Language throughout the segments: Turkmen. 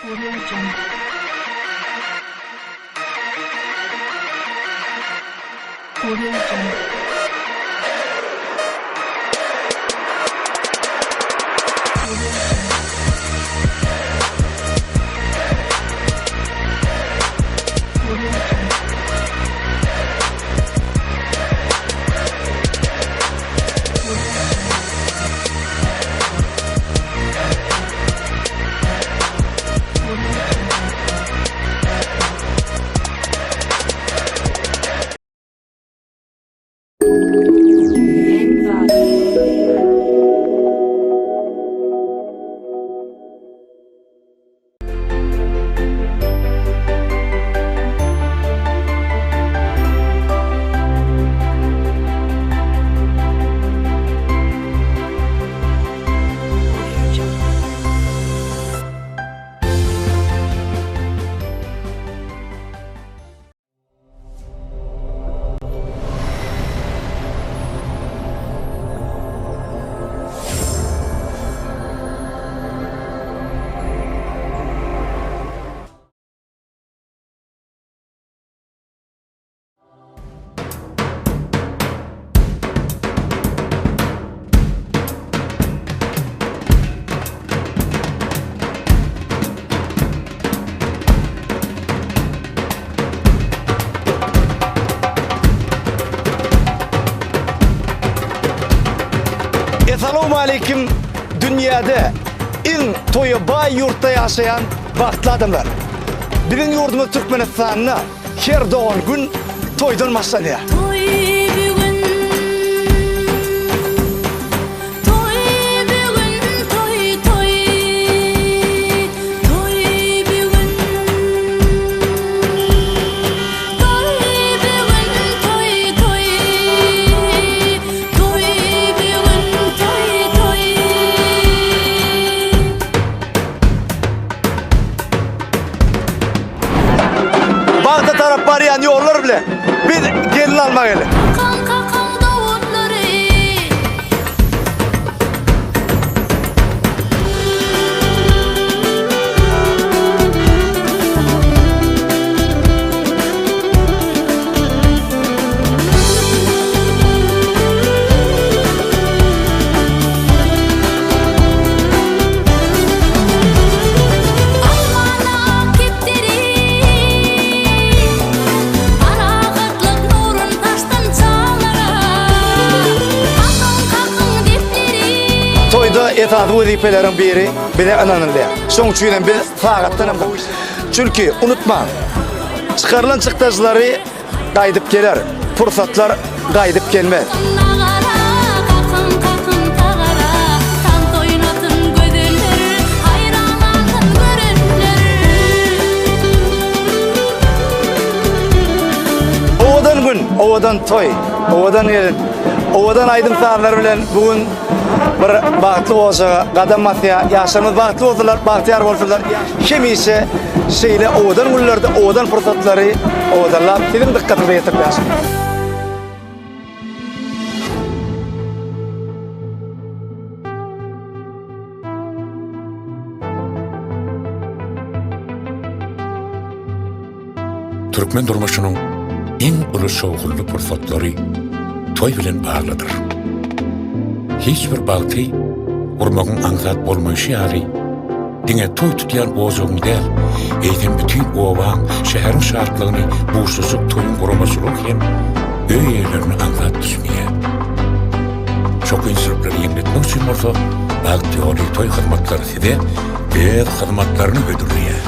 Audio Jungle. Audio Jungle. Audio Jungle. Audio Jungle. Audio Jungle. Audio Jungle. Audio Jungle. Essalawmaleýkim dünýäde iň toýa baý ýurtda ýaşaýan bagtly adamlar. Biziň ýurdumyz Türkmenistanda Her dogan gün toýdan başlanýar. Toý bu gün Toý bu gün toý toý Toý bu gün Toý bu gün toý toý Toý bu gün toý toý. Bagta tarap barýan ýollar bilen biz gelin alma geldik. Kaň kakaň dowullary. Asmana ak kepderi, Parahatlyk nurun saçsyn çaglara. Kakyň, kakyň depleri. Toýda esasy wezipeleriň biri bize ynanylýar. Şonuň üçin hem biz sagatdan hem Çünki unutmaň, çykarylan çykdajylary Gaýdyp geler, pursatlar gaýdyp gelmez. Nagara, kakyň, kakyň tagara, Tans oýnasyn gözeller, Haýran galsyn görenler. Owadan gün, owadan toý, owadan gelin, owadan aýdym-sazlar bilen bu gün bir bagtly ojaga gadam basýar. Ýaşlarymyz bagtly bolsunlar, bagtyýar bolsunlar. Hemişe şeýle owadan günlerde owadan pursatlary owadanlap siziň dykgatyňyza ýetirip ýaşaň. Türkmen durmuşynyň iň uly şowhunly pursatlary toý bilen baglydyr. Hiç bir bagty gurmagyň aňsat bolmaýşy ýaly, diňe toý tutýan ojagyň däl, eýsem bütin obaň, şäheriň şatlygyny buşlajak toýuň guramaçylygy hem öý eýelerine aňsat düşmeýär. Şo kynçylyklary ýeňletmek üçin bolsa Bagt ýoly toý hyzmatlary size öz hyzmatlaryny hödürleýär.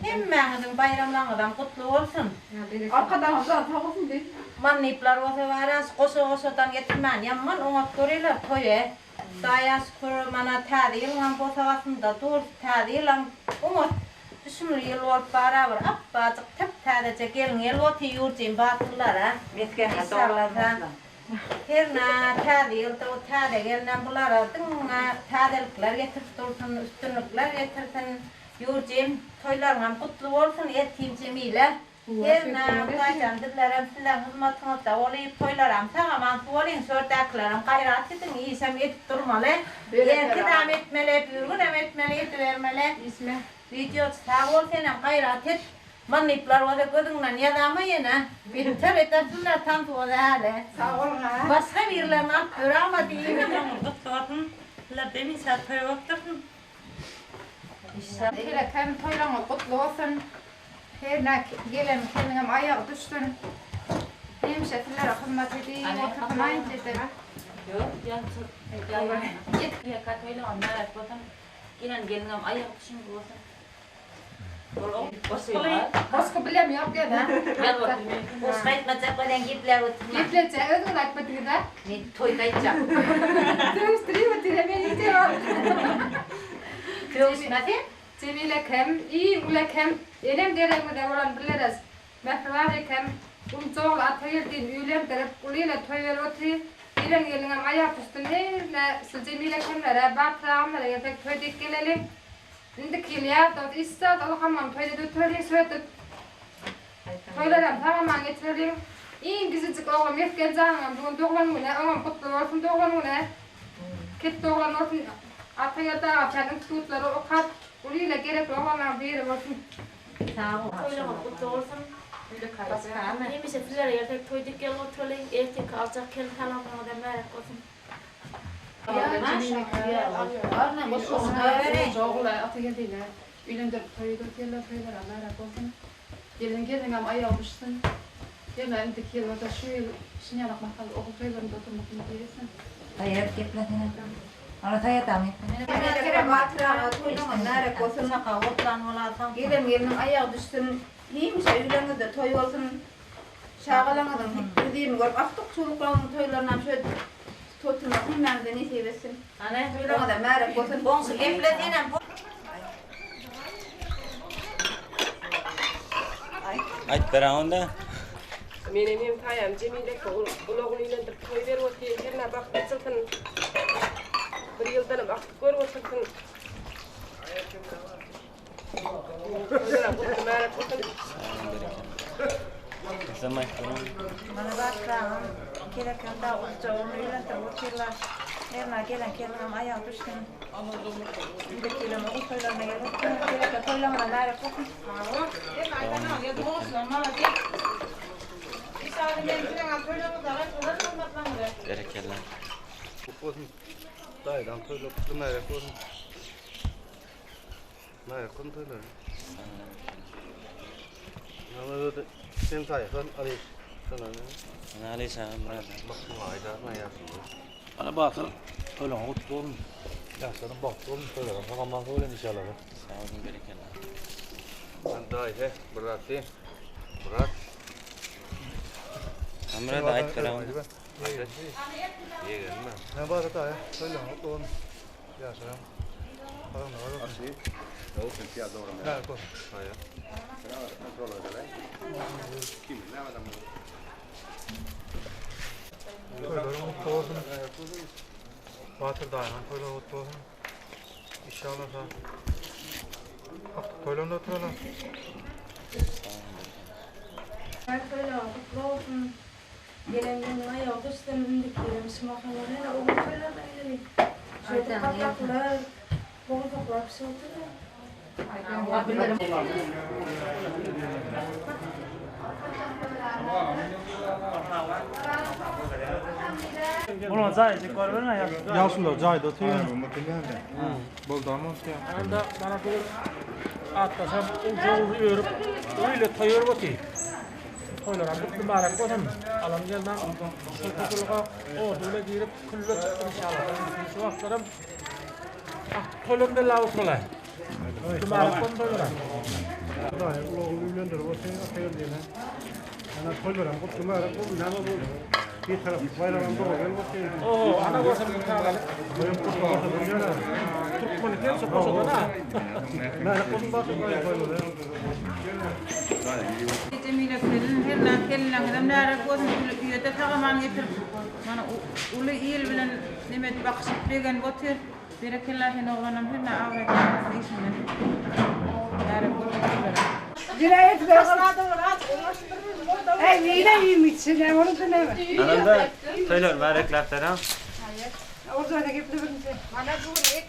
Hemmäňiziň baýramlaryňyzam gutly bolsun. Arkadagyň jany sag bolsun diý. Mannyplar bolsa baras goşa-goşadan getirmän ýaman oňat görýärler toýy. Hudaýa şükür mana täze ýylyňam bosagasynda durus täze ýylam oňat düşümli ýyl bolup barabir apbajyk tep täzeje gelin gelip otyr ýurjym batyrlara. Inşallasa hernä täze ýylda bu täze gelinem bulara diňe täzelikler getirip dursun üstünlikler getirsin ýurjym toýlaryňam gutly bolsun ertir Jemile. Hernä, Hudaýjan bizlerem sizleň hyzmatyňyzda bolyp, toýlaram sag-aman suwalyň, şördäkilerem gaýrat ediň, işem edip durmaly. Erkidam etmeli, bürgünem etmeli, edibermeli. Wideoçy sag bol senem gaýrat et. Manyplar bolsa gözüňden ýazama ýene. Beter edersiňler tansuwa däli. Sag boluň a. Başga birlerini alyp ýörama diýip. Ömrüňiz gutly bolsun. Sizler demişä toý bolup dursun. Telekem toýlaryňyz gutly bolsun. Hernä gelen gelniňem aýagy düşsün. Hemişe sizlere hyzmat edip otursyn aýynjede. Ýok ýalçy Teleka toýlaryňyz märäk bolsun. Gelen gelniňem aýagy düşümli bolsun. Goşgy bilem ýok ýa-da. Goşgy aýtmajak bolýaň gepläp oturma. Geplejek özüňiz aýtmadyňyz-a. Men toýda aýtjak. Sögüşdirip otyr-a meni jogap. Sögüşme sen. Jemile kem, iň uly kem, enem deregimize bolan bileris. Mähriban ekem, Umja ogly Atageldini öýlendirip, uly ile toý berip otyr. Gelen gelniňem aýak üstün hernä şu Jemile kemlere, Batyr agamlara gelsek toý diýip geleli. Indiki ýyl ýazda işsaz ylgamam toýda ötüreliň şödüp. Toýlaram sag-aman geçireliň. Iň kijijik oglum Mesgen janyňam bu gün doglan güni, oňam gutly bolsun doglan güni. Ketde oglan bolsun. Atageldi aga sen institutlary okap, uly ile gerekli oglanlaryň biri bolsun. Sag bol. Toýlaryňyz gutly bolsun. Hemişe sizlere gelsek toý dik gelip oturalyň. Ertirki aljak kelin salamlaryňyzam mübärek bolsun. Öýlendirip toý edip otyrlar toýlara märäk bolsun. Gelen gelniňem aýagy düşsün. Ýöne indiki ýyl bolsa şu ýyl şunýalak mahal ogul toýlarynda oturmak nesip etsin. Saýat geplesene. Ana Saýatam geplesene. Kerem batyr aga toýlaňyz märek bolsun. Çaka otlan bolarsyň. Gelen gelniň aýagy düşsün. Hemişe öýleriňizde toý bolsun. Çagalaryňyzyň hözirini görüp agtyk-çowluklaryňyzyň toýlarynam şöýdüp oturmak hemmämize nesip etsin. Ana Toýlaryňyzam märek bolsun. Goňşy geplesenem. Aýt beren onda. Menem hemsaýam Jemile eke uly ogluny öýlendirip toý berip otyr. Hernä bagty açylsyn. Bir ýyldanam agtyk görüp otursyn. Mana batragyň kerekini dagy uluja ogluny öýlendirip otyrlar. Hernä gelen gelinem aýagy düşsün. Indiki ýylam ogul toýlaryna gelip otursyn. Kereke toýlaryňyza märäk bolsun. Berekella. Bolsun. Daýdan toýlar gutly märäk bolsun. Märäk bolsun toýlar. Sen saýasan Alyş. Ana Alyş agam biraz. Ana Batyr toýlaryň gutly bolsun. Ýaşlaryň bagtly bolsun, toýlaryň sag-aman bolsun inşallah. Sag boluň berekella. Daýy, braty. Brat. Amra da aýt beren onda. Ýegenmi? Ne Batyr daýy, toýlaryň gutly bolsun. Ýaşlaryň saglygy bolsun. Märäk bolsun. Toýlaryň gutly bolsun. Batyr daýynyň toýlary gutly bolsun. Inşallah sag. Akdyk toýlarynda oturalım. Toýlaryň gutly bolsun. Gelen gelniň aýagy düşsün, indiki ýylam şu mahalar ýene ogul toýlaryna geleliň. Şeýdip gatlaklar, bowursaklar bişip oturýar. Olar jaýjyk bar berme ýaşuly. Ýaşulylar jaýda otyr. Boldy ama otyr. Anda bana bu atlaşam uly örüp, öýle toý örüp otyr. Toýlaram gutly mübarek bolsun. Alan gelmem şu toýluga oduyla girip külle çykdym inşallah. Şu wagtlaram aktyk toýlarym belli oturlar. Mübarek bolsun toýlara. Hudaý uly ogluny öýlendirip otyr Atageldini. Ana toýlaram gutly mübarek bolsun. Näme bu? Bir taraply baýramam dogry gelip otyr. Oo, ana bolsun bu tagalyk. Toýum gutly bolsun diýýär. Türkmeni sen şu goşadan ha. Mübarek bolsun Batyr daýy toýlary. Jemile gelin hernä kelinleňizem närek bolsun uly üýede sagaman getirip mana uly il bilen neme edip bakyşyp begenip otyr. Berekella sen oglanam hernä abraý tapmasyn işiňden. Närek bolsun toýlara. Anam-da toýlar mübärekläp beräň. Mana bu gün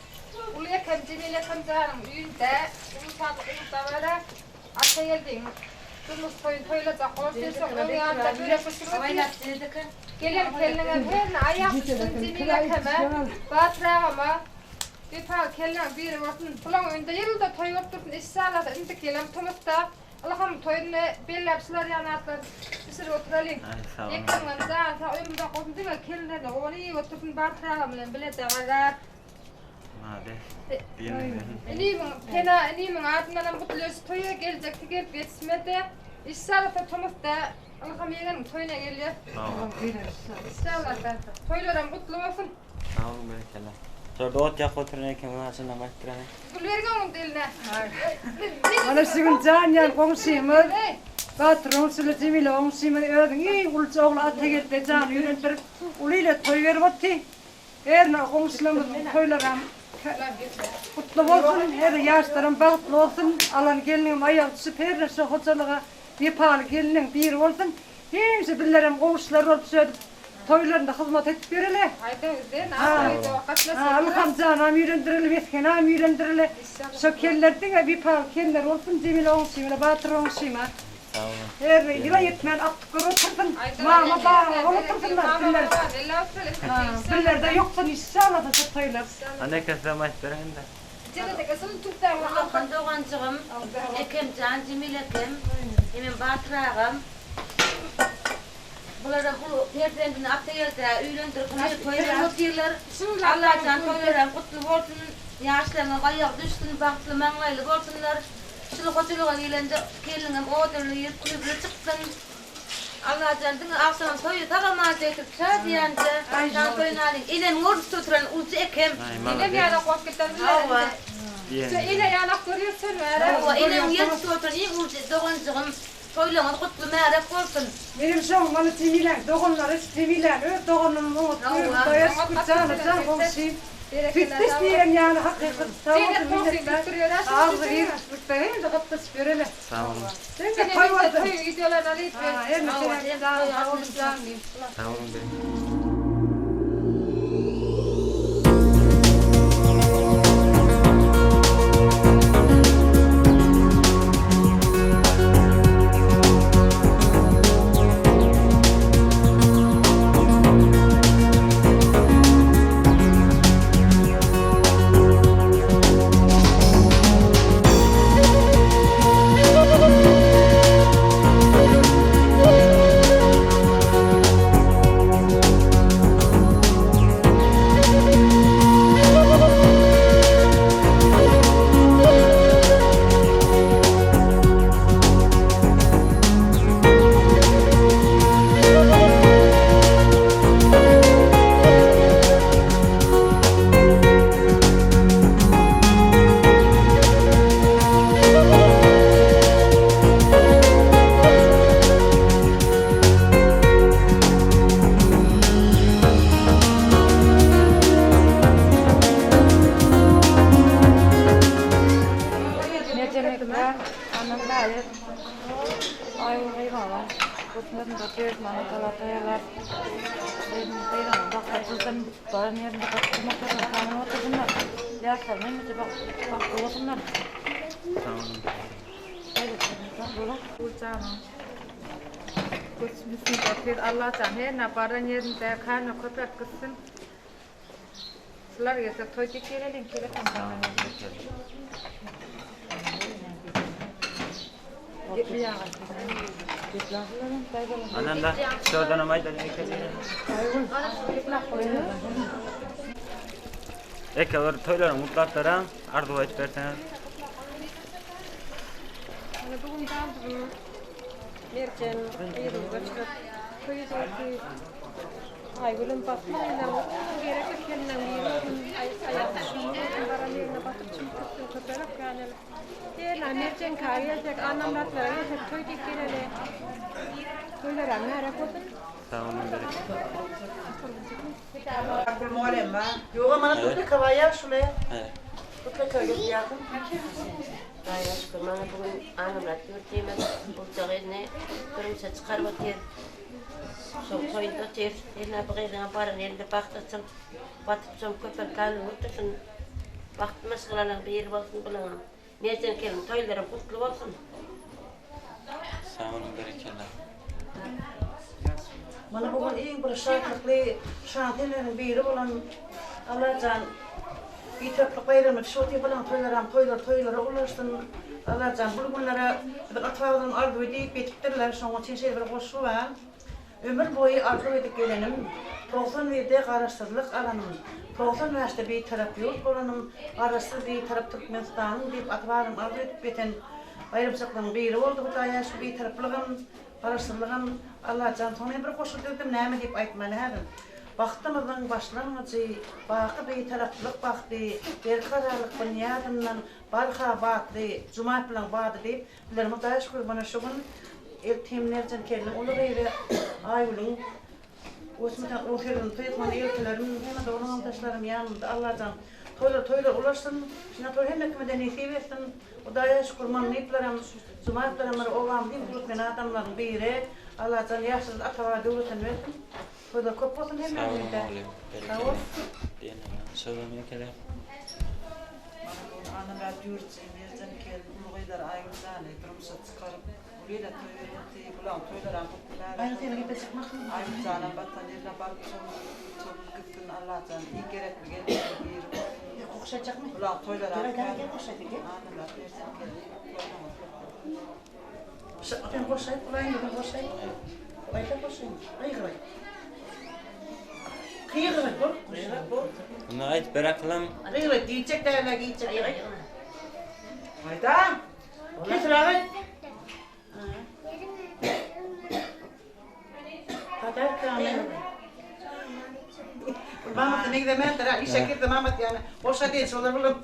uly ekem Jemile ekem janyň öýünde uly şatlyk uly dabara Atageldiň durmuş toýuny toýlajak bolup ýörsek öň ýanynda börek bişirip otyr. Gelen kelniňem herine aýak üstün Jemile ekeme, Batyr agama Wepaly kelläň biri bolsun. Bulaň öýünde ýylda toý bolup dursun işşallah indiki ýylam tomusda Ylhamyň toýuny belläp şular ýaly zatlar bişirip oturalyň. Ekemiňem jany sag ömri uzak bolsun diňe kelinlerine ony iýip otursyn Batyr agam bilen bileje garap. Inimiň Pena inimiň adyndanam gutlaýarys toýa geljekdi gelip ýetişmedi. Işşallah tomusda Ylham ýegeniň toýuna gelýär. Işşallah toýlaram gutly bolsun. Sag boluň berekella. Şurada ot ýakyp oturan ekeniňiz haçandan aýtdyraýyň. Gül beriň onuň eline. Mana şu gün jan ýan goňşymyz Batyr goňşymyz Jemile goňşymyz özüniň iň ulujy ogly Atageldi jany ýürendirip uly ile toý berip otyr. Herne goňşularymyzyň toýlaram gutly bolsun, her ýaşlaram bagtly bolsun, alan gelniňem aýagy düşüp herne şo hojalyga wepaly gelniň biri bolsun. Hemişe bizlerem goňşular bolup şödüp toýlarynda hyzmat edip ýöreli. Ha, Ylham janam öýlendireli, Mesgenam öýlendireli. Şo keller diňe wepaly keller bolsun Jemile goňşymyza, Batyr goňşyma. Her ýyla ýetmän aktyk görüp otursyn. Mama baba bolup otursynlar piller. Pillerde ýoksun inşallah şu toýlar. Ana kesem aýyp beriň indi. Ullakan doganjygym Ekemjan, Jemil ekem, hemem Batyr agam. Bularam uly perzendini Atageldä öýlendirip uly toý berip otyrlar. Allajan toýlaram gutly bolsun, ýaşlaryňam aýagy düşsün, bagtly maňlaýly bolsunlar. Şul hojalyga gelende gelniňem odunly girip uly çyksyn. Allajan diňe agşamam toýy sag-aman getirip şadyýanja şan toýuny alyň. Enemiň ornunda oturan ulja ekem. Enem ýalak bolup giden Hawa. Ene ýalak görýär sen bäri. Hawa, enemiň ýerinde oturan iň ulja doganjygym. Toýlaryňyz gutly märek bolsun. Menem şoň mana Jemiläň doganlary Jemiläni öz doganymyň oňat görüp Hudaýa şükür jana jan goňşym süýtdeş diýen ýaly hakyky sag bolsun minnetdar agzybirlikde hemişe gatnaşyp ýöreli Sag boluň. Diňe toý bolsun ha hemme sag boluň Sag boluň. Merjemekler, Anam daýy, Aýgül gyýmalar, Götmezinde dört manat alar daýalar. Gyýmalar baksa baran ýerinde gaty motorlar salyp otursynlar. Ýaşlar hemişe bagtly bolsunlar. Sag boluň. Sag boluň. Guljanam göçmüşsin otyr Allajan hernä baran ýerinde kano köpelip gitsin. Şular gelse toý dik geleliň telefon Anam da şuradanam aýdalyň eke. Eke bir toýlaryň gutlap beraň, arzuw aýdyp berseňiz. Mana bu gün baldyrym Merjen gyzyny göçürip toý edip otyr. Aýgülüm bagtly gyzlaň gerek ekeniniň biri bolsun, aýagy düşümli bolsun, baran ýerine batyp çümüp gitsin, köpelip känelip. Hernä Merjenkä gelsek, Annamyratlara gelsek toý diýip geleli. Toýlaram märek bolsun. Sag boluň berekella. Ýoga mana duplika bar ýa şule. Duplika getirýärsiň. Hudaýa şükür maňa bu gün Annamyrat ýurtymyz urjak elini durmuşa çykaryp otyr. Şoň toýunda otyr. Hernä bu gyzyňam baran elinde bagt açylyp, batyp çomuk köpelip galyp otursyn. Bagtly maşgalalaň biri bolsun bulaňam. Merjen gelin toýlaryň gutly bolsun. Sag boluň berekella. Mana bu gün iň bir şatlykly şan seneleriň biri bolan Allajan Bitaraplyk baýramyny şu wagt ýapalan toýlaram toýlar toýlara ulaşsyn Allajan bul günlere biziň ata-babalarymyz arzuw edip ýetipdirler şonuň üçin şeýle bir goşgy bar. Ömür boýy arzuw edip gelenim, 91-de Garaşsyzlyk alanym, 95-de Bitarap ýurt bolanym, Garaşsyz Bitarap Türkmenistanym diýip ata-babam arzuw edip ýeten baýramçylyklaryň biri boldy Hudaýa şu Bitaraplygam, Garaşsyzlygam Allajan soň men bir goşgy düzdüm näme diýip aýtmaly häzir. Bagtymyzyň başlangyjy, baky Bitaraplyk bagty, berkararlyk binýadyndan barha batly, Jumaýewiň bady diýip Bilerin Hudaýa şükür mana şu gün eltim Merjen gelniň uly gyzy Aýgülüň Osmydan on segizini toý mana eltilerim hemme dogan garyndaşlarym ýanymda Allajan toýlar toýlar ulaşsyn şuna toý hemme kime-de nesip etsin Hudaýa şükür Mannyplaram Jumaýewlaram bir obamyzyň türkmen adamlaryň biri Allajan ýaşyl ata-baba döwletini bersin toýlar köp bolsun Sag boluň hemmäňizde mugallym. Sag bol. Berekella. Diýen ýaly. Annamyrat Ýurtjy, Merjen gelin, uly gyzlary Aýgül jany durmuşa çykaryp, uly ile toý beripdi. Bulaň toýlaram gutly bärek bolsun. Aýgül janam batan ýerine baryp çomuk gitsin. Allajan iň gerekli gelinleriň biri bolsun. Bulaň toýlaram kän bolsun. Annamyrat, Merjen gelin, toýlaryňyz köp bolsun. Sen goşaýyp, bulaýyn sen goşaýyp. Aýda goşaýyn. Gygyraý. Gygyraý bol. Gygyraý bol. Indi aýt ber akylam. Gygyraý diýjek däl-ä diýjek. Aýda. Kesil aý. Padarkamy. Mamat meňzemändir, işe girdi Mamat ýany. Goşa diýen şolar bular.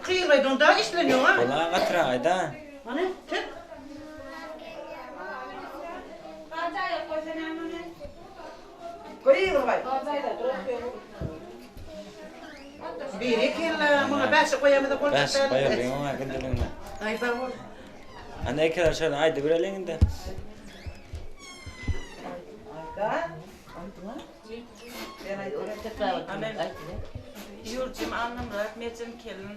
Gygyraýdyň da işlenýoň a. Bola gatyrak aýda. Hany tüp. Gygyraý. Berekella, muňa bäşik goýamyza boljak Bäşik goýalyň oňa güldüliňde. Aý sag bol. Hany ekeler şöyle aýdyp bereliň indi. Aýda. Ýurjum Annamyrat Merjen kelin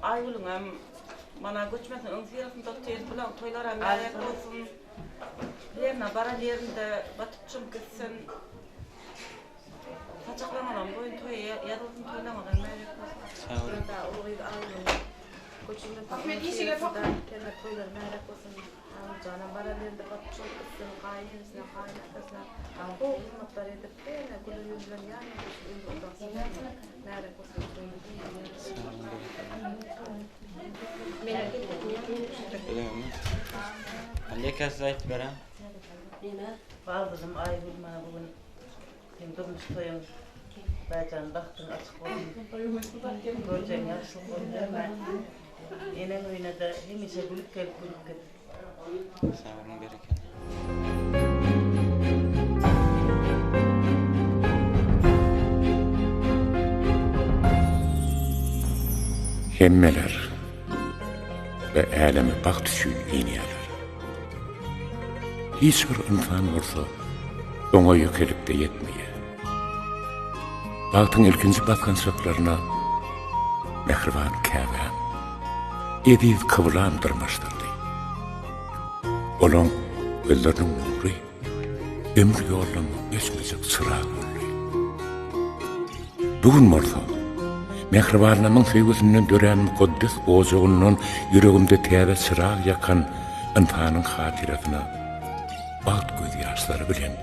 Aýgülüňem mana göçmesiniň öňüsyrasynda otyr bulaň toýlaram märek bolsun ýerine baran ýerinde batyp çümüp gitsin saçaklaňyzam boýun toýa ýazylsyn toýlaňyzam märek bolsun. Sag boluň. Toýlar märek bolsun. Aýjanam baran ýerinde batyp çomuk gitsin, gaýyn enesine, gaýyn atasyna gowy hyzmatlar edip, ýene güler ýüz bilen ýanyna goşup ömri uzak sürsün. Märek bolsun. Indi siz aýdyp beriň. Baldyzym Aýgül mana bu gün seň durmuş toýuň Hudaýjan bagtyň açyk bolsun. Görjegiň ýagşylyk bolsun hemmä. Eneň öýüne-de hemişe gülüp gelip gülüp git. Sag boluň berekella. Hemmeler we äleme bagt üçin inýärler. Hiç bir ynsan bolsa oňa ýekelikde ýetmeýär. Bagtyň ilkinji basgançaklaryna mähriban käbäm, eziz kyblam dyrmaşdyrdy. Olaň gözleriniň nury ömür ýollarynda öçmejek çyrag boldy. Bu gün bolsa, mähribanlarymyň söýgüsinden dörän mukaddes ojagyndan ýüregimde täze çyrag ýakan ynsanyň hatyrasyna bagt gözýaşlary bilen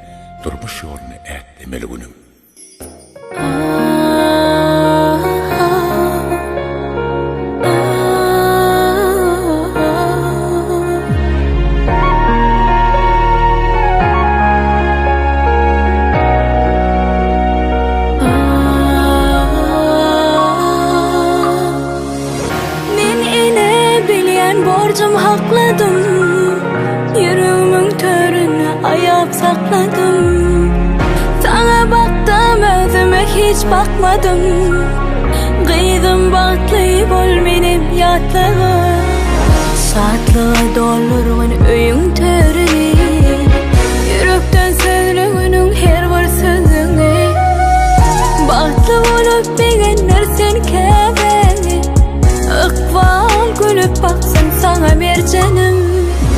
durmuş ýoluny ätlemeli günüm. Berlen borjum hakladym, Ýüregimiň töründe aýap sakladym. Saňa bakdym özüme hiç bakmadym, Gyzym bagtly bol menem ýatlagyn. Şatlyga doldurgyn öýüň törüni, Ýürekden sözleginiň her bir sözüňi. Bagtly bolup begendir sen käbäňi, Ykbal gülüp baksyn saňa merjenim.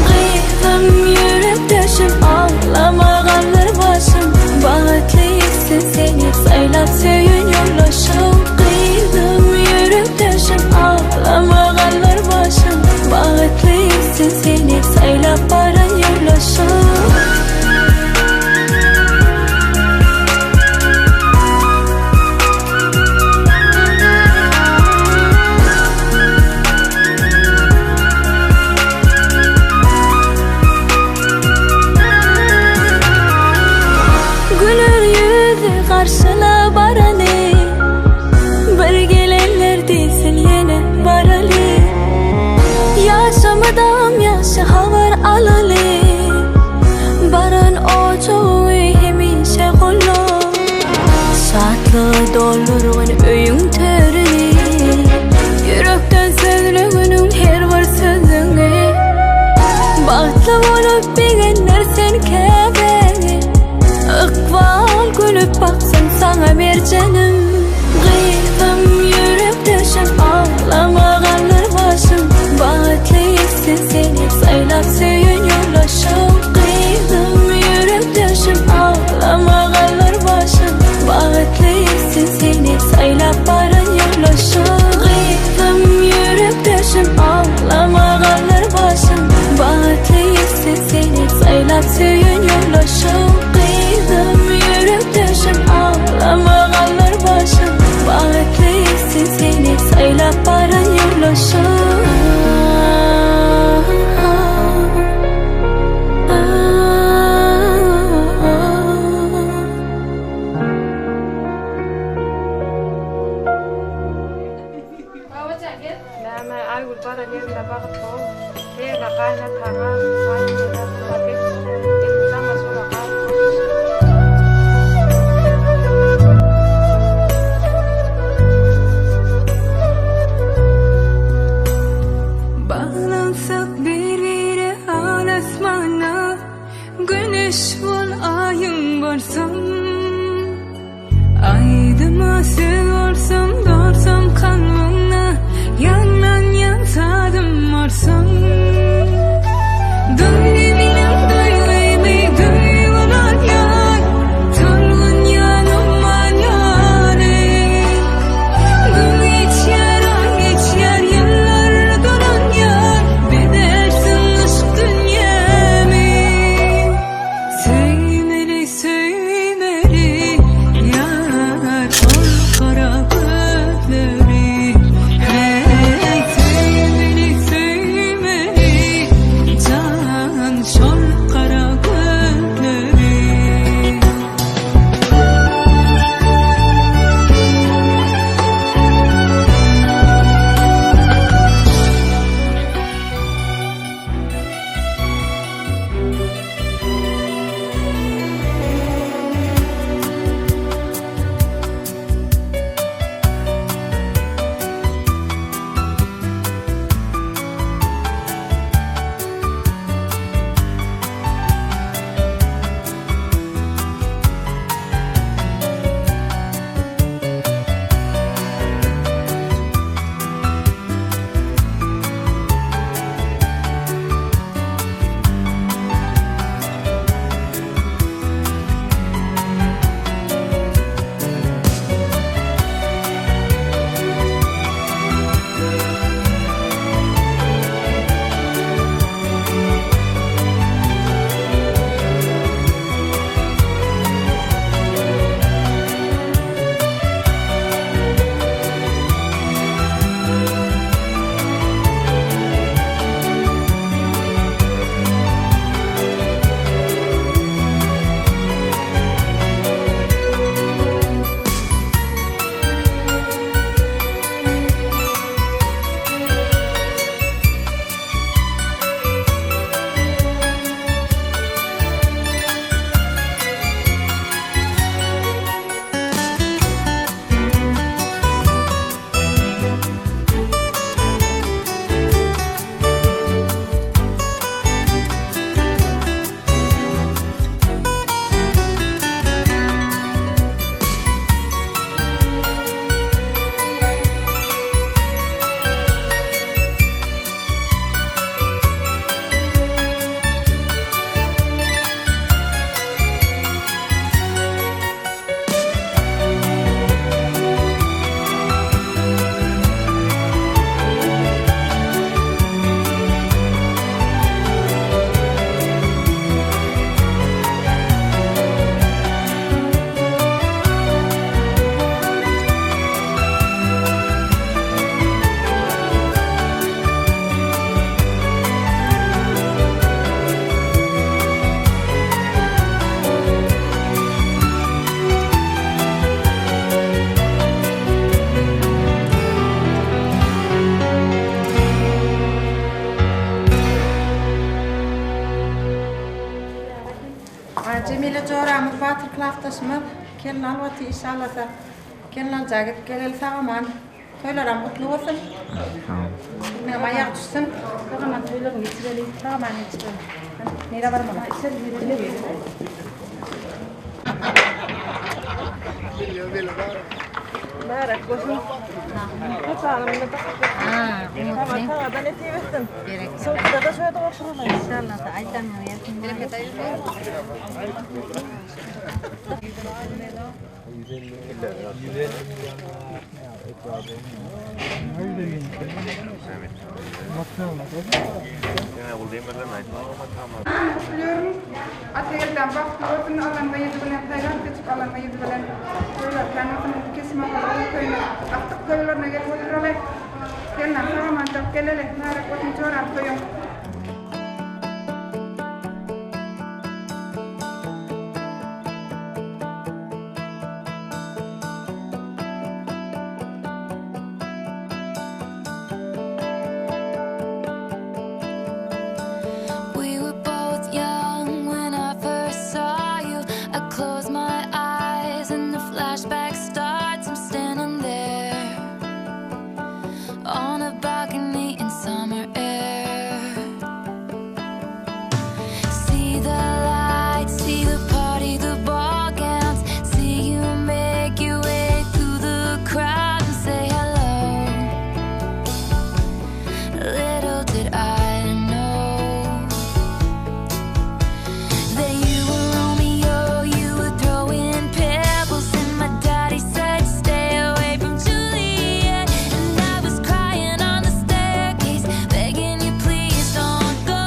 Gyzym ýürekdeşim aglama galdyr başyň, Bagtly etsin seni saýlap söýen ýoldaşyň. Gyzym ýürekdeşim aglama galdyr başyň, Bagtly etsin seni saýlap baran ýoldaşyň. Güler ýüzi garşyla baraly, Bir gelenler diýsin ýene baraly. Ýaşamydam ýagşy habar alaly, Baran ojagyňy hemişe golla. Şatlyga doldurgyn öýüň törüni, Ýürekden sözleginiň her bir sözüňi. Bagtly bolup begendir sen käbäňi, Ykbal gülüp baksyn saňa merjenim. Gyzym ýürekdeşim aglama galdyr başyň, Bagtly etsin seni saýlap söýen ýoldaşyň. Gyzym ýürekdeşim aglama galdyr başyň, Bagtly etsin seni saýlap baran ýoldaşyň. Gyzym ýürekdeşim aglama galdyr başyň, Bagtly etsin seni saýlap söýen ýoldaşyň. Gyzym ýürekdeşim aglama galdyr başyň, Bagtly etsin seni saýlap baran ýoldaşyň. Babajan gel. Näme Aýgül baran ýerinde bagyt bol. Hernä gaýynataňa, gaýynenä hyzmat et. Elmydama şolara gaýyp bol. Baglansak bir-bire al-asmana, Güneş bol, Aýyň bolsam. Aýdyma söz bolsam, dolsam kalbyňda, Ýaňlanýan sazym bolsam. Duý meniň duýgymy, duýgular ýar, Tolgunýan umman ýaly. Gün geçýär, aý geçýär, ýyllar dolanýar, Bezärsiň yşk dünýämi. Söýmeli, söýmeli, ýar ol gara. Jemile joramyz Batyr klasdaşymyz gelin alyp otyr inşallasa gelin alja gidip geleli sag-aman. Toýlaram gutly bolsun. Bilmem aýagy düşsün. Sag-aman toýlaryny geçireli. Sag-aman geçireli. Nirä barmaly? Içeri gireli. Mübarek bolsun. Saňa da nesip etsin. Sowukda da şöyle oturalım. İnşallah da aýdan Bereket Gutluyorum. Atagelden bagtly bolsun, alan gyzy bilen saýlap seçip alan gyzy bilen toýlar kän bolsun, indi kesim agyr ogul toýuna, agtyk toýlaryna gelip oturaly. Senden sag-aman çykyp geleli. Mübärek bolsun joram toýuň. We were both young when I first saw you. I close my eyes and the flashback starts. I'm standing there on a balcony in summer air. See the lights, see the party, the ball gowns. See you make your way through the crowd and say hello. Little did I know that you were Romeo, you were throwing pebbles, and my daddy said, Stay away from Juliet. And I was crying on the staircase, begging you, please don't go.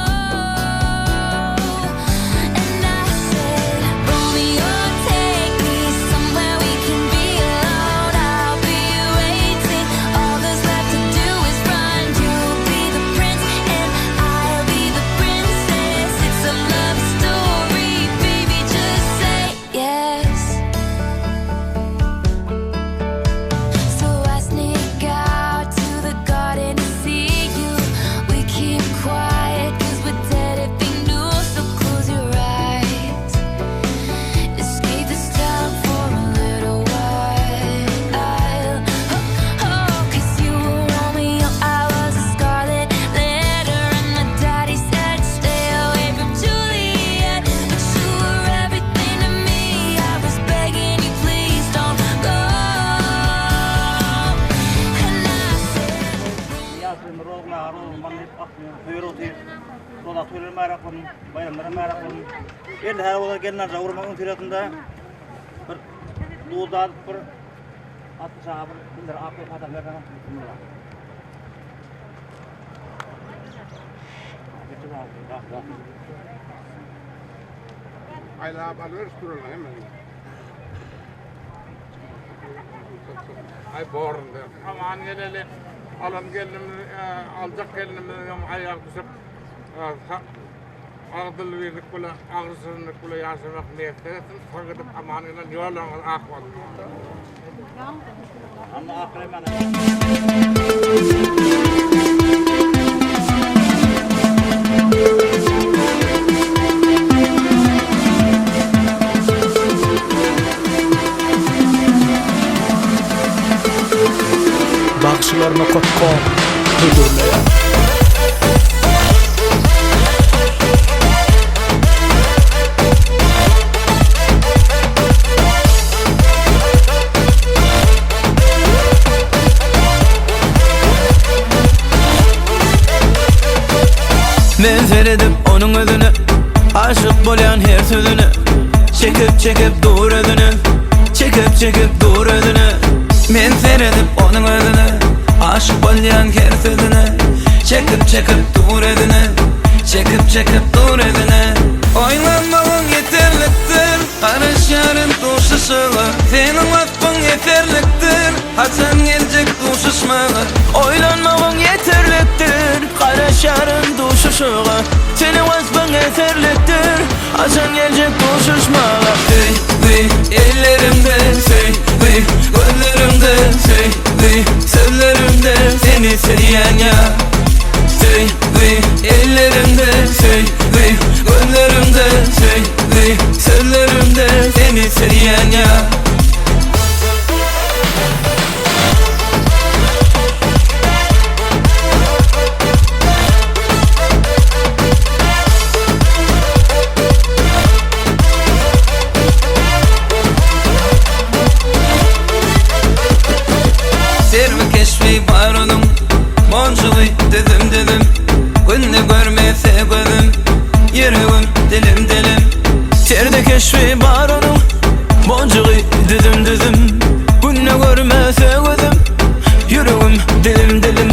And I said, Romeo, take me somewhere we can be alone. I'll be waiting. All there's left to do is run. You'll be the prince, and I'll be the princess. It's a love story, baby. Just say yes. So I sneak out to the garden to see you. We keep quiet 'cause we're dead if they knew. So close your eyes. Escape this town for a little while. Oh, 'cause you were Romeo, I was a scarlet letter, and my daddy said stay away from Juliet. But you were everything to me. I was begging you, please don't go. And I said. Ýaşuly Rozgül aga Rozgül Manyýew aklyny söýer otyr. Roza toýlary märäk bolsun, baýramlary märäk bolsun. Elli häli bolsa gelnalyja urmak öňüsyrasynda bir duz dadyp bir 60 aga bir bildir ak ýol adam berseň mümkin bolar. Aýlap alyberip durarlar hemme. Aý borunda. Aman geleli. Alan gelinimiz, aljak gelinimiziň hem aýagy düşüp, agzybirlik bilen, agyz-şirinlik bilen ýaşamak miýesser etsin. Sag gidip aman gelen ýollaryňyz ak bolsun. Bagşylar nokat kom hödürleýär. Men seredip onuň özüne Aşyk bolýan her sözüne Çekip çekip dur özüne Çekip çekip dur özüne Men seredip onuň özüne Aşyk bolýan her sözüne Çekip çekip dur özüne Çekip çekip dur özüne Oýlanmagyň ýeterlikdir Garaşýaryn duşuşyga Seniň waspyň ýeterlikdir Haçan geljek duşuşmaga Oýlanmagyň ýeterlikdir Garaşýaryn duşuşyga Seniň waspyň ýeterlikdir Haçan geljek duşuşmaga Söýgi ellerimde Söýgi gözlerimde Söýgi sözlerimde Seni söýýän ýar Söýgi ellerimde Söýgi gözlerimde Söýgi sözlerimde. Seni söýýän ýar. Serwi keşbi bar onuň, Monjugy düzüm-düzüm, Günde görmese gözüm, Ýüregim dilim-dilim. Serwi keşbi bar onuň, Monjugy düzüm-düzüm, Günde görmese gözüm, Ýüregim dilim-dilim.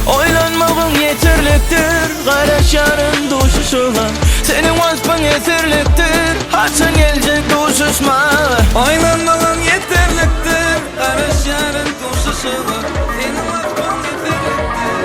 Oýlanmagyň ýeterlikdir, Garaşýaryn duşuşyga. Seniň waspyň ýeterlikdir, Haçan geljek duşuşmaga. Oýlanmagyň ýeterlikdir, Garaşýaryn duşuşyga. Seniň waspyň ýeterlikdir.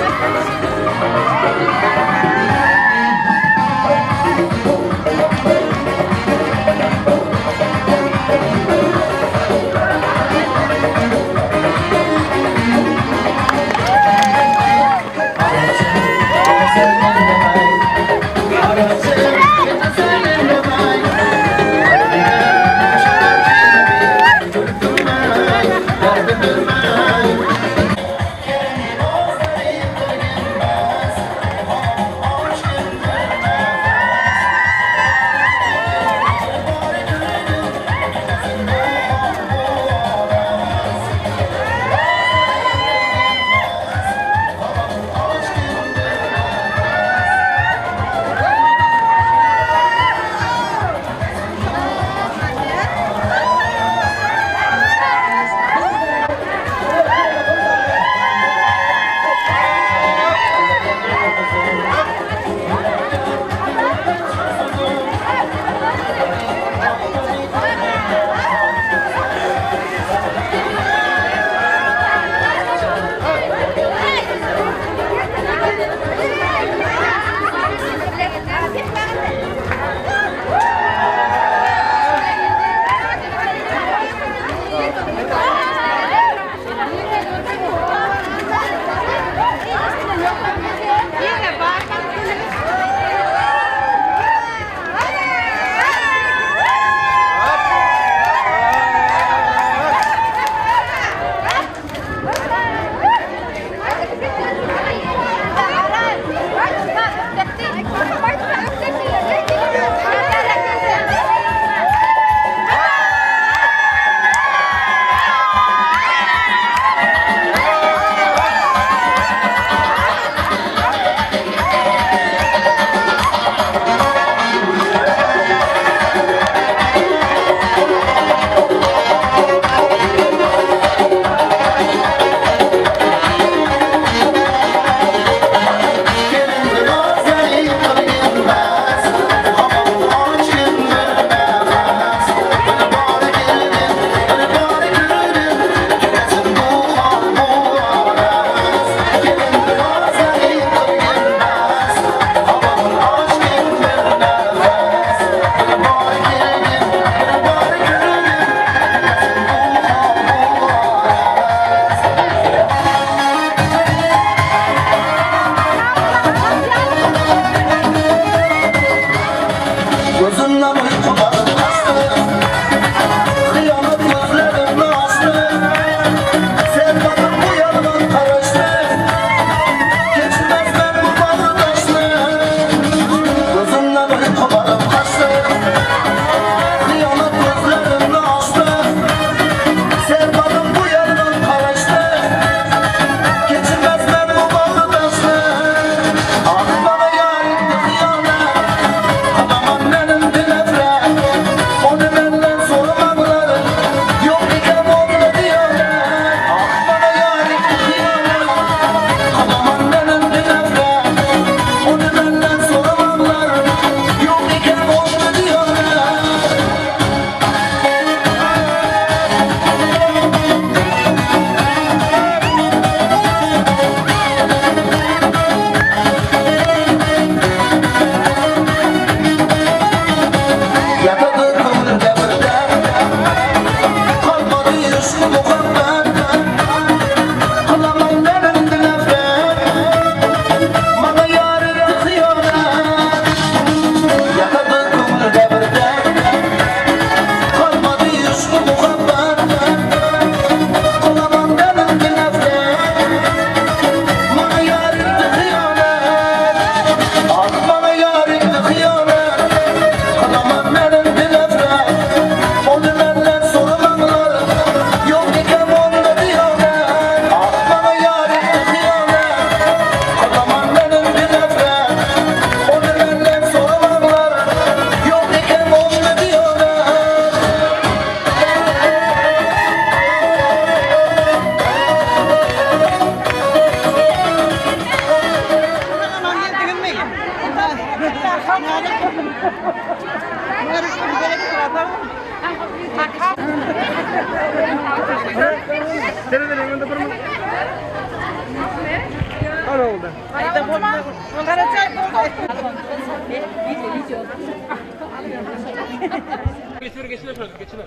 Geçiver geçiver şöyle geçiver.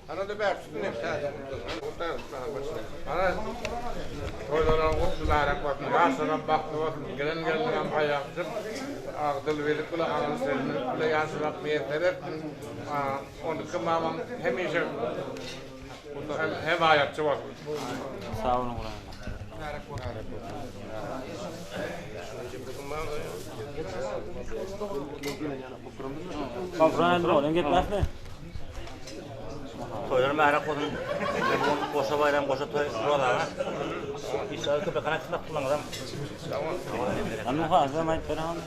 Arada bir üstüne Ana toýlaryň gutly mübärek bolsun. Ýaşlaram bagtly bolsun. Gelen gelnigem aýakjyk agdyl bilip bile agyz selinip bile ýaşamak miýesser etsin. 12 mamam hemişe hemaýatçy bolsun. Sag boluň Gurban. Gurban dogan gepläpmi? Toýlar mübärek bolsun. Goşa baýram, goşa toý Rozaga. Işler köpek kana kysmak kullanalım. Annu hazam aýt beren.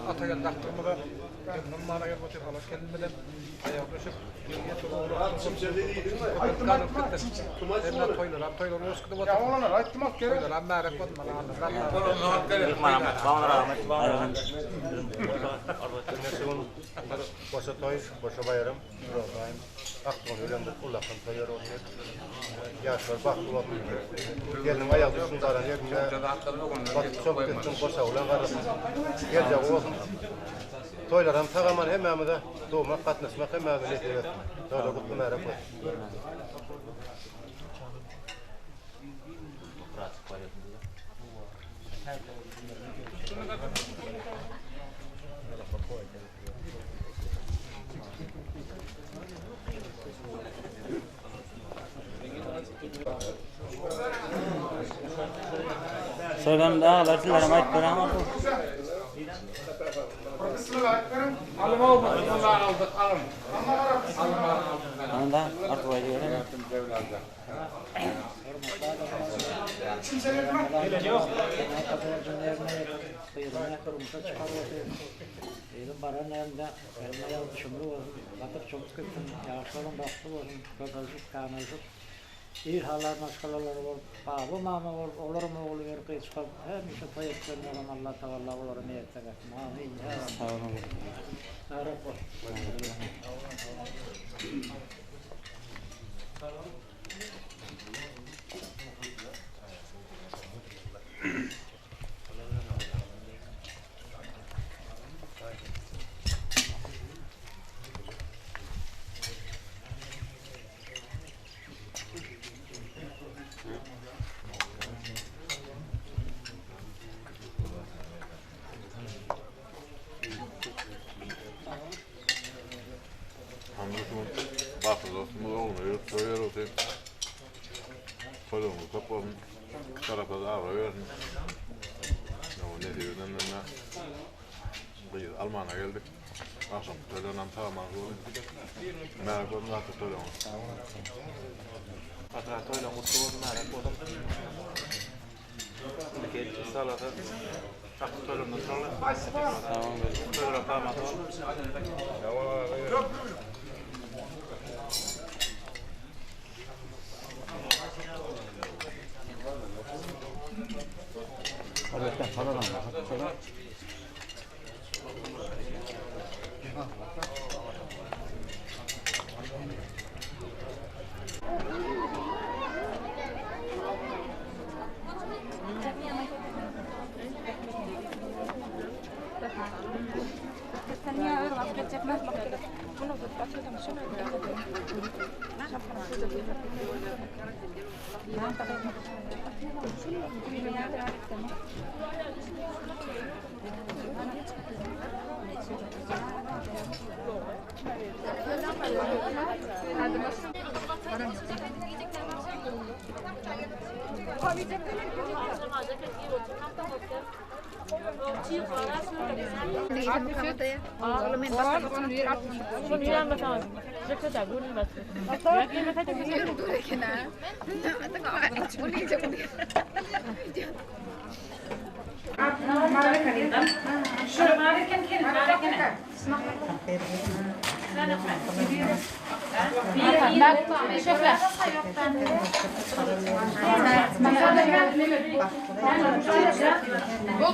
Ata geldi aktygymyza Gelin gelip otyr halas gelinmeden aýagy düşüp Goşa toý, goşa baýram, Rozaýym aktygyny öýlendirip ullakan toý berip otyr. Ýaşlar bagtly bolsun. Gelniň aýagy düşsün galan ýerinde batyp çomuk gitsin goşa bilen garrasyn. Geljegi bolsun. Toýlaram sag-aman hemmämize dogmak, gatnaşmak hemmämize nesip etsin. Toýlar gutly mübärek bolsun. Şöyle dağlar sizlere aýt beren. Alım oldu. Bunlar aldık alım. Alım aldım. Anda artyk aýdyp Elim baran yerinde elime yalıp şumlu olsun, batıp çabuk gitsin, yağışlı olun, baktı olsun, köpelşip, kanalşıp, ir halar maşgalalar olup, baba mama olup, olurum oğlu yer kıyı çıkıp, hemişe toy etken olan Allah Teala onları niyet etsin. Amin. Sağ olun. Mübarek olsun. Hamdolsun bagtly dostumuz ogluny öýerip toý berip otyr. Toýlaryňyz köp bolsun. Tarapa da abraý bersin. Ýa nesip edenden-de gyz almana geldik. Agşamky toýlarynam sag-aman bolun. Mübärek bolsun zatda toýlaryňyz. Hatyra toýlaryň gutly bolsun, mübärek bolsun. Indiki salada akty toýlarynda duraly. Toýlara sag-aman bolun.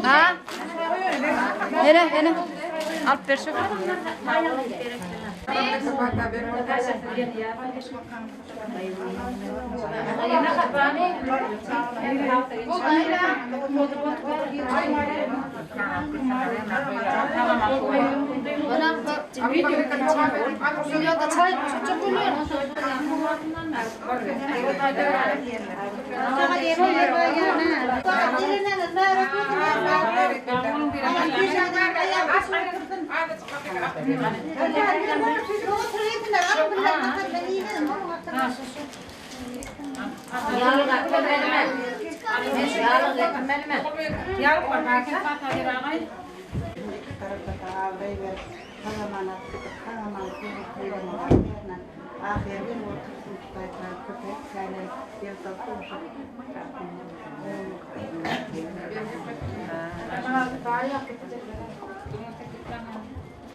Ha? Ene, ene. Alyp ber şöhle.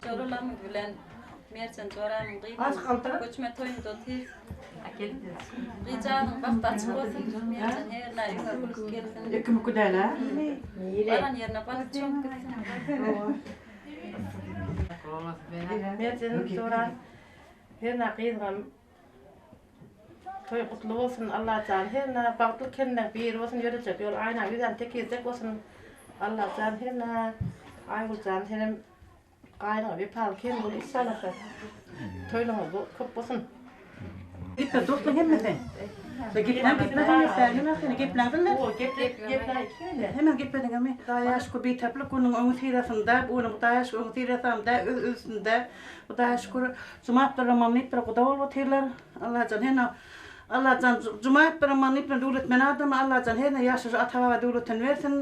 Joralarymyz bilen Merjen joramyň gyzynyň göçme toýunda otyr. Gyzjagazyň bagty açyk bolsun. Merjen hernä öňe gülüp gelsin. Ikimiki däl-ä? Baran ýerine batyp çomup gitsin. Merjen joram hernä gyzyňam toýy gutly bolsun Allajan hernä bagtly kelneň biri bolsun ýörejek ýol aýnaň ýüzem tekizjek bolsun Allajan hernä Aýgüljan senem Gaýynyňa wepaly kem bol işalasa toýlaryňyz köp bolsun. Gitme dostlaň hemmesi. Gepläň gepläň gepläň seni gepläňizmi? Hemen geplediňmi? Hudaýa şükür Bitaraplyk gününiň öňüsyrasynda bu günüň Hudaýa şükür öňüsyrasynda öz üstünde Hudaýa şükür Juma Abdurrahman diýip bir guda bolup otyrlar. Allajan hene Allajan Juma Abdurrahman diýip bir döwletmen adam Allajan herne ýaşajyk ata baba döwletini bersin.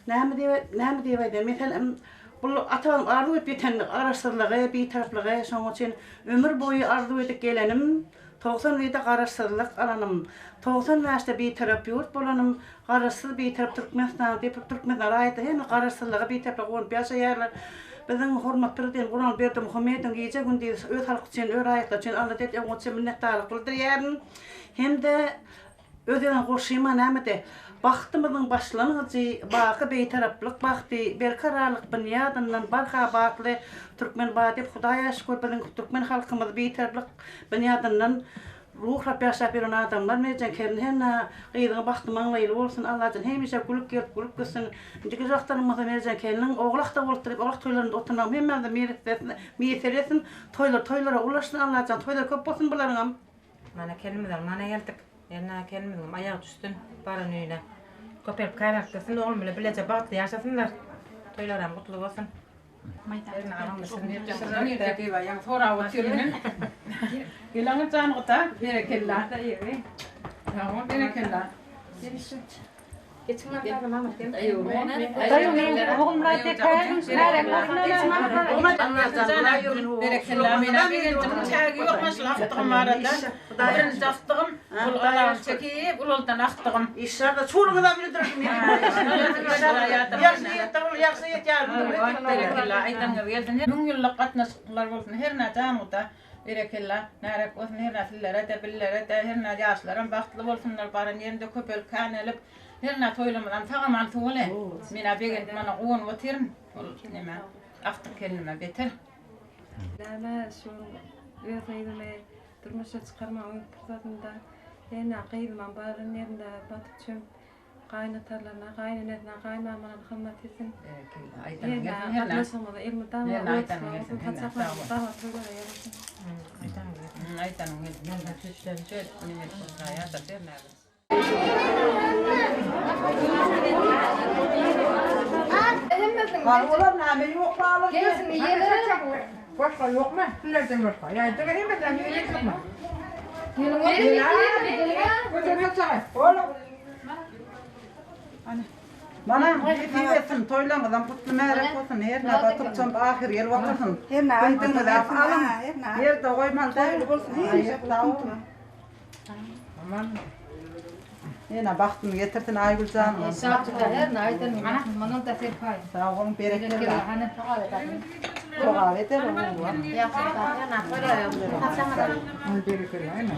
Näme diýip näme diýip aýdaýyn meselem Bu ata-babam arzuw edip ýeten Garaşsyzlygy, Bitaraplygy, şonuň üçin ömür boýy arzuw edip gelenim, 91-de Garaşsyzlyk alanym, 95-de Bitarap ýurt bolanym, Garaşsyz Bitarap Türkmenistan diýip, Türkmenistan raýatlary hemme Garaşsyzlyga, Bitaraplyga guwanyp ýaşaýarlar. Biziň hormatly Prezidentimiz Gurbanguly Berdimuhamedowyň gije-gündiz öz halky üçin, öz raýatlary üçin alada edip, oňa üçin minnetdarlyk bildirýärin hem-de Öz ýazan goşgyma nämede, Bagtymyzyň başlangyjy, baky Bitaraplyk bagty, berkararlyk binýadyndan barha batly Türkmen bar diýip Hudaýa şükür biziň türkmen halkymyz Bitaraplyk binýadyndan ruhlap ýaşap ýören adamlar Merjen Kerin hernä gyzyňa bagty maňlaýly bolsun Allajan hemişe gülüp gelip gülüp gitsin indiki wagtlaryň bolsa Merjen keliniň oglak-da bolupdyr diýip oglak toýlarynda oturmagyň hemmämize miýesser etsin toýlar toýlara ulaşsyn Allajan toýlar köp bolsun bularyňam. Mana kelinimiz almana geldik. Erne kelinimiziňem aýagy düşsün baran öýüne. Köpelip kärek dursun, oglum bile bileje bagtly ýaşasynlar. Toýlaram gutly bolsun. Sorap otyryn men. Geliňiz jan guda. Berekella. Sag bol, berekella. Berekella menä begenjimiň çägi ýok maşgala agtygym barada. Birinji agtygym bul alagyny çekip ulaldan agtygym. Işlarda çoluňyzam bildirdim. Ýagşy niýetde bol, ýagşy niýet ýaryň. Berekella aýdanyňyz gelsin. Müň ýyllyk gatnaşyklar bolsun hernä jan guda. Berekella närek bolsun hernä sizlere-de billere-de hernä ýaşlaram bagtly bolsunlar baran ýerinde köpelip känelip Hernä toýlamyzam sag-aman suwuly. Men-ä begendim ana guwanyp otyryn. Ol neme agtyk gelnime beter. Näme şu öz gyzymy durmuşa çykarmagyň öz pursatynda hernä gyzymam baran ýerinde batyp çömüp gaýynatalaryna, gaýynenesine, gaýynmamalaryna hyzmat etsin. Berekella aýdanyň gelsin hernä. Gatnaşygymyza elmydama Hernä aýdanyň gelsin hernä sag bol. Dawa toýlara ýarasyn. Aýdanyň gelsin hernä. Şöyle neme edip oturýar-da hernä. Olar näme ýok balar? Gelsin iýeler. Başga ýokmy? Sizlerden başga. Ýa diňe hemmesinden ýokmy? Mana nesip etsin, toýlaryňyzam gutly märek bolsun, hernä batyp çomp ahyr gelip otursyn. Gündüňizi alyň, ýerde goýmaly däl. Sag boluň. Aman. Ýene bagtyny getirsin Aýgül jan. Şaçyda her aýdan munuň da serpaý. Sag boluň berekella. Sogap eder oňa. Berekella ene.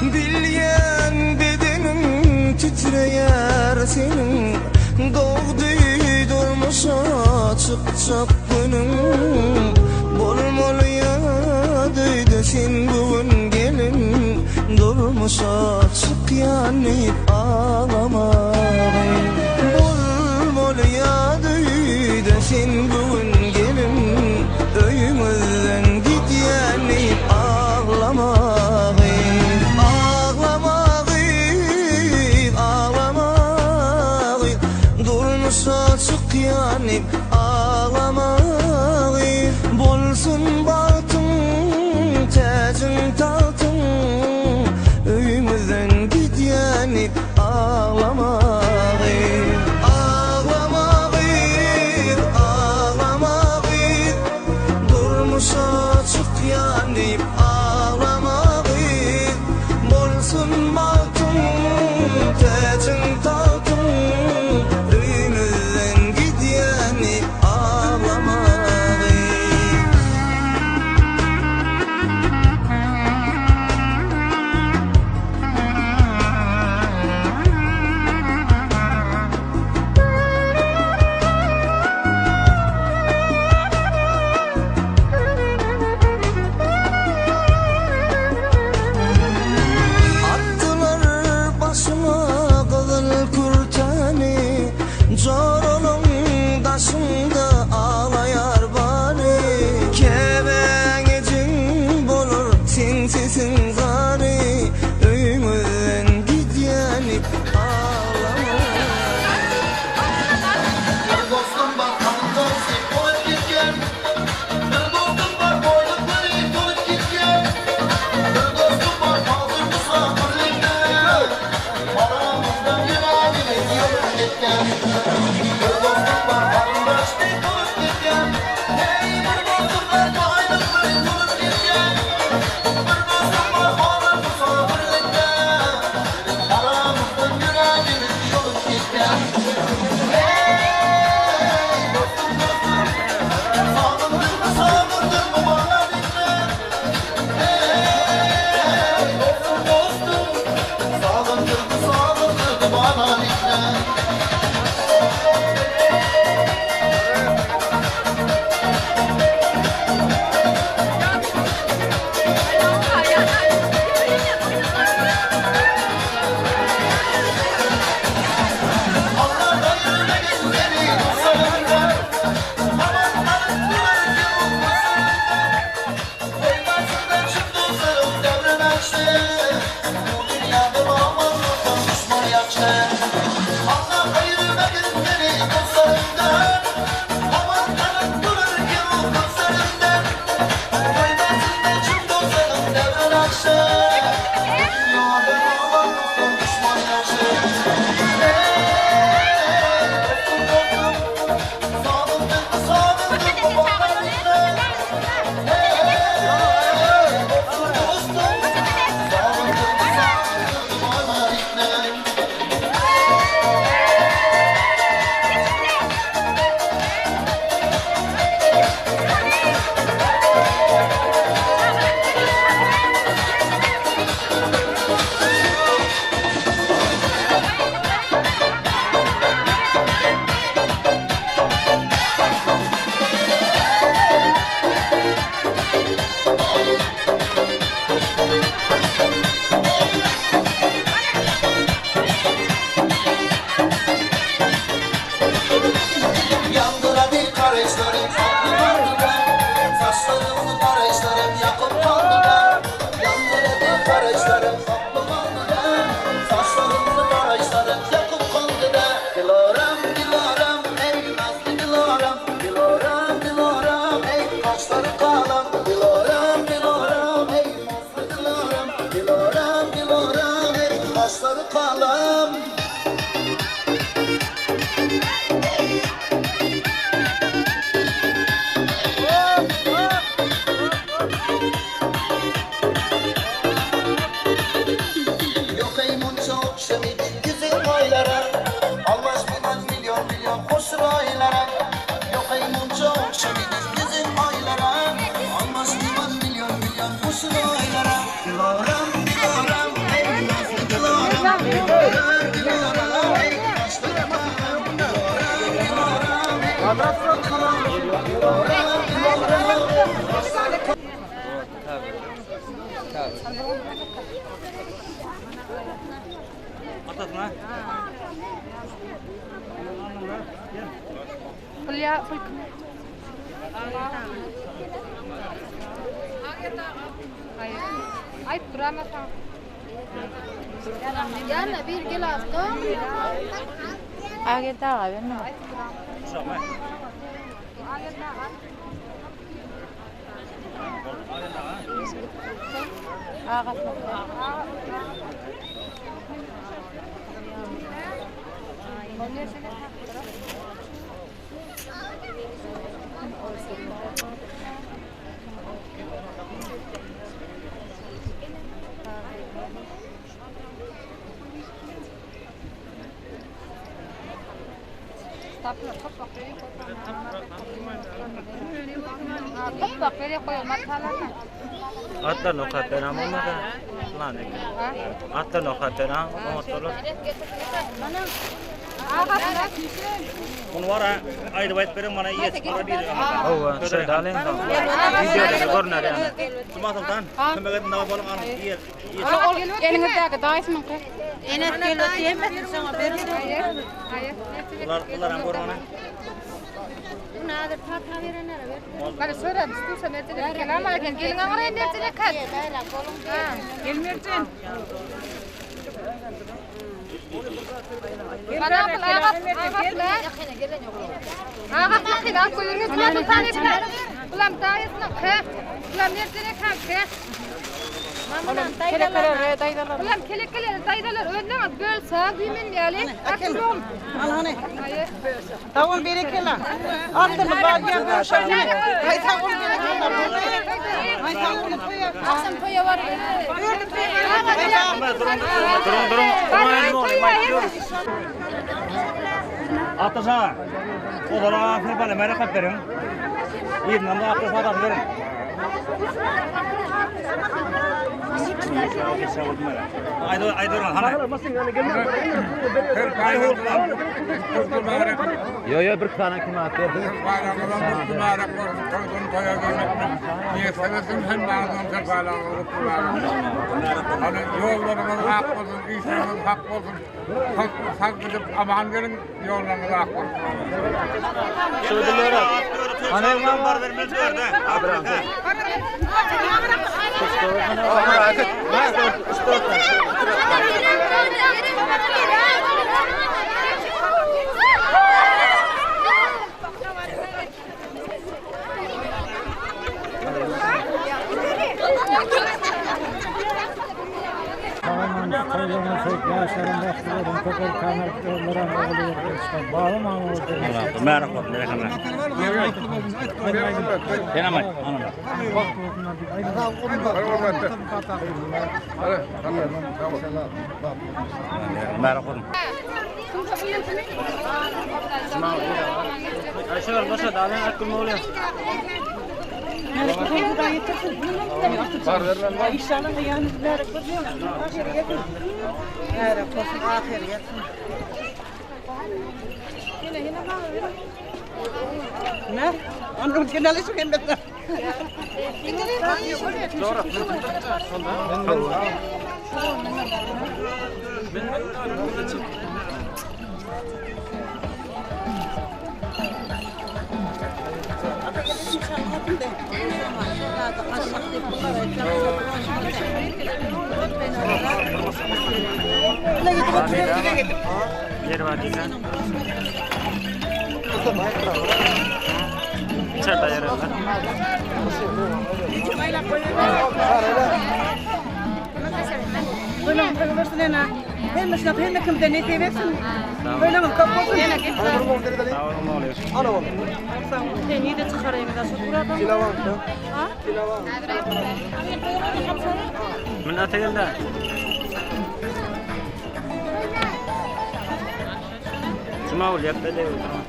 Bilýän bedeniň titreýär seniň Dogdy durmuşa çykjak günüň Bolmaly ýa öýde sen bu gün gelin Durmuşa çykýan diýip aglamagyn Bolmaly ýa öýde sen bu gün gelin Öýüňizden gidýän diýip aglamagyn Aglama gyz, aglama gyz Durmuşa çykýan diýip aglama gyz Bolsun bagtyň, täjiň, tagtyň Öýüňizden gidýän diýip aglama gyz Aglama gyz, aglama gyz Durmuşa çykýan diýip aglama gyz Bolsun bagtyň, täjiň, tagtyň Öýümizden gidýän diýip. gitýän. Bir dostum bar garyndaş deý bolup gitýän. Heý, bir dostum bar baýlyklary bolup gitýän. Bir dostum bar hazar bolsa birlikde. Biziň aramyzdan ýüregimiz ýolup gitýän. Heý, dostum, dostum, sagyndyrma, sagyndyrma bana diňle. Heý, dostum, dostum, sagyndyrma, sagyndyrma bana diňle. Yandıradı kareçlerim aklı kaldı ben Saçlarımı kareçlerim yakıp kaldı ben Yandıradı kareçlerim aklı kaldı ben Saçlarımı kareçlerim yakıp kaldı ben Dilarem dilarem ey nazlı dilarem Dilarem dilarem ey kaşları kalam Dilarem dilarem ey nazlı dilarem Dilarem dilarem ey kaşları kalam Yok ey munça okşamidi güzel aylara Almaş bilen milyon milyon hoş raylara Yok ey munça okşamidi güzel aylara Almaş bilen milyon milyon hoş raylara Dilaram dilaram ey nazlı dilaram Dilaram dilaram ey kaşları kalam Dilaram dilaram ey nazlı dilaram Dilaram dilaram ey kaşları Atasyna. Pul ýa pul kim? Aýyp duramasaň. Ýana bir gilas Ageldi aga berme. Topbak berýär goýuň matalarna. Atlaryny okap beren bolmasa, lan eken. Atlaryny okap beren oňat bolar. Muny bar aýdyp aýdyp beriň mana iýe çykara bir. Hawa, şeýle alyň. Wideoda görner ýaly. Juma Soltan, kömek edin dawa boluň alyň iýe. Ol eliňizdäki daýysymyňky. Enes gelip hemmesini şoňa berin. Bular bular hem görmana. Bana söyle, istiyorsan ertene kelam alken gelin aňra indi ertene kat. Gel Merjen. Bana pul aga, aga pul. Aga pul kelam koyuruz. Bulam tane. Bulam daýysynyňky. Bulam ertene kanky. Kelekeler daýzalar. Ulan kelekeler daýzalar özleňiz bölse güýmen ýaly. Al hany. Sag bol berekella. Altynly bar gel bölşelim. Ay sag bol berekella. Ay sag bol toýa. Akşam toýa bar. Durun durun. Ataşa. Olara ahyr bana merak beriň. Ýerinden de akly sadasy beriň. Aýdy aýdy hany. Yo yo bir tane kim at berdi? Bayramlar mübarek olsun. Toýdan toýa gelmek. Miýesser etsin hemmäňiziň serpaýlaryňyz gutly mübarek olsun. Hany ýollaryňyz ak bolsun, işleriňiz hak bolsun. Sag sag gidip aman geliň, ýollaryňyz ak bolsun. Mübarek olsun berekella. Senem aýt. Mübarek olsun. Ayşe başa da alın akıl mı İnşallah yani mübarek bolsun. Ahir gelsin. Mübarek bolsun, ahir gelsin. Ne? Onun geneli şu hemmetler. Ýer bar diýsen. İçeride yer var. Toýlaryň toý bolsun ene. Hemmesine hemme kimde nesip etsin. Toýlaryň köp bolsun. Sag boluň oglum. Seni de çykarayım da şu buradan. Ha? Min ata geldi. Cuma ol yapda de oturma.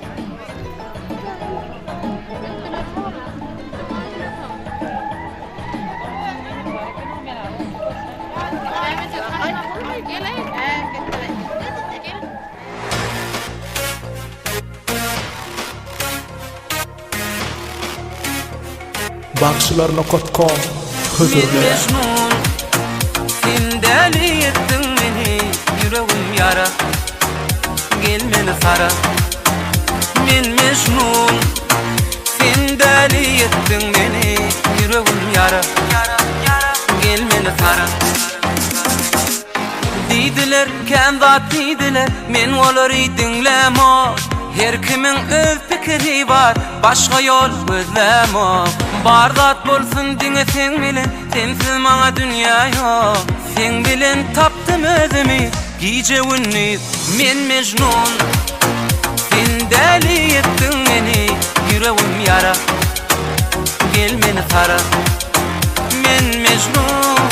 Bagşylar nokat kom hödürleýär. Mejnun Sen däli etdiň meni Ýüregim ýara Gel meni sara Men Mejnun Sen däli etdiň meni Ýüregim ýara Gel meni sara Diýdiler kän zat diýdiler Men olary diňlämok Her kimiň öz pikiri bar Başga ýol gözlämok Bar zat bolsun diňe seň bilen Sensiz maňa dünýä ýok Seň bilen tapdym özümi Gije gündiz men Mejnun Sen däli etdiň meni Ýüregim ýara Gel meni sara Men Mejnun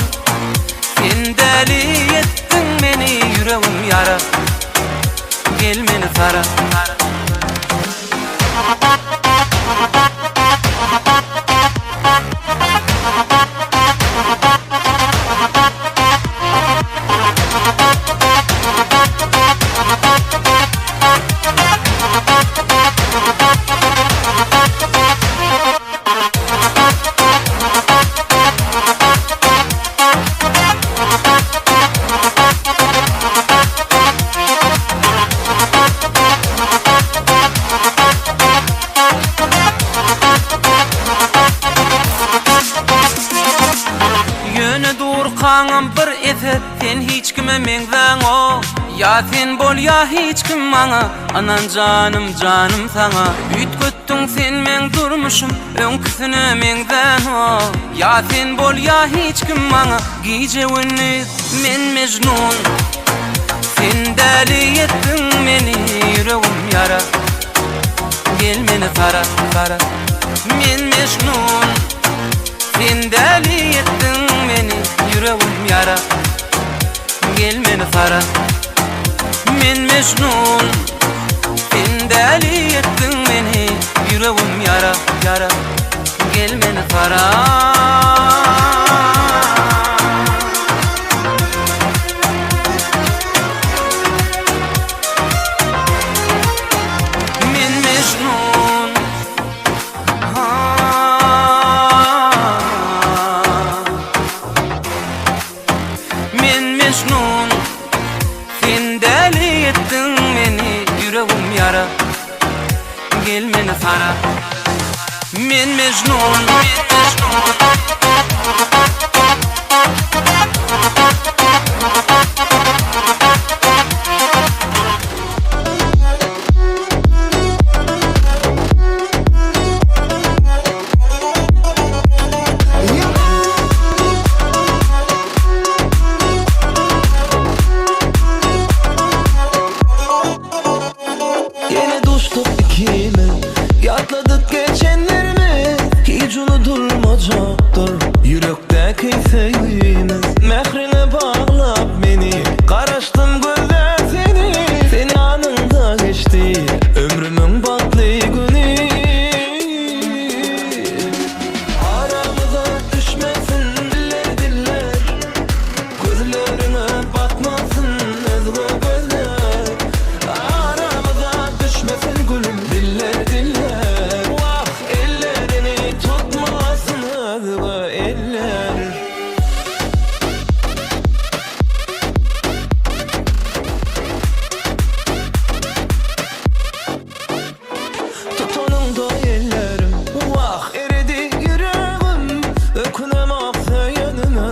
Sen däli etdiň meni Ýüregim ýara Gel meni sara. Ýa sen bol ýa hiç kim maňa Ynan janym janym saňa Üýtgetdiň sen meň durmuşym Öňküsine meňzänok Ýa sen bol ýa hiç kim maňa Gije gündiz men Mejnun Sen däli etdiň meni Ýüregim ýara Gel meni sara sara Men Mejnun Sen däli etdiň meni Ýüregim ýara Gel meni sara Men Mejnun Sen däli etdiň meni Ýüregim ýara ýara Gel meni sara Men Mejnun Ha Men Mejnun Sen däli etdiň meni Ýüregim ýara Gel meni sara Men Mejnun Ýene duşduk ikimiz Ýatladyk geçenlerimiz Hiç unudylmajakdyr Ýürekdäki söýgimiz Mähriňe baglap meni Garaşdym gözläp seni Sen ýanyňda geçdi Ömrümiň bagtly güni Aramyza düşmesin diller diller Gözleriňe batmasyn özge gözler Aramyza düşmesin gülüm diller diller Wah ellerini tutmasyn özge eller. Tutanyňda ellerim, wah, eredi ýüregim, Ökünemok söýenime,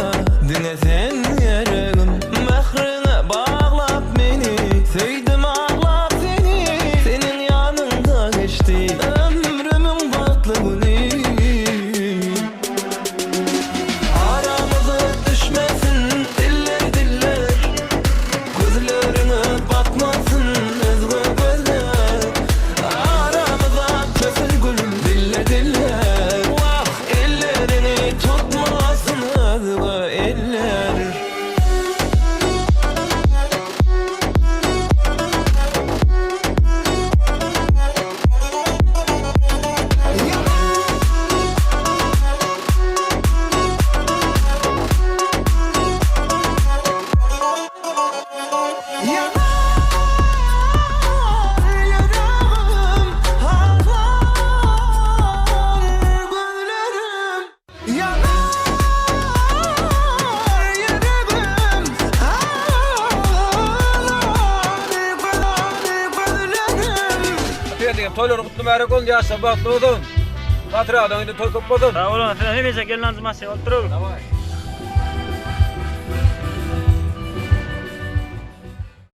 diňe sen geregim. Mähriňe baglap meni, söýdüm aglap seni, Seniň ýanyňda geçdi ömrümiň bagtly güni. Aramyza düşmesin diller diller. Gözleriňe batmasyn özge gözler Aramyza kösün gülüm dille dille Wah ellerini tutmasyn özge eller. Toýlaryň gutly mübärek bolsun, ýaşlar bagtly bolsun. Batyr aganyň öýünde toý köp bolsun. Sag boluň, size hemişe gelin aljy maşyn bolup duruň.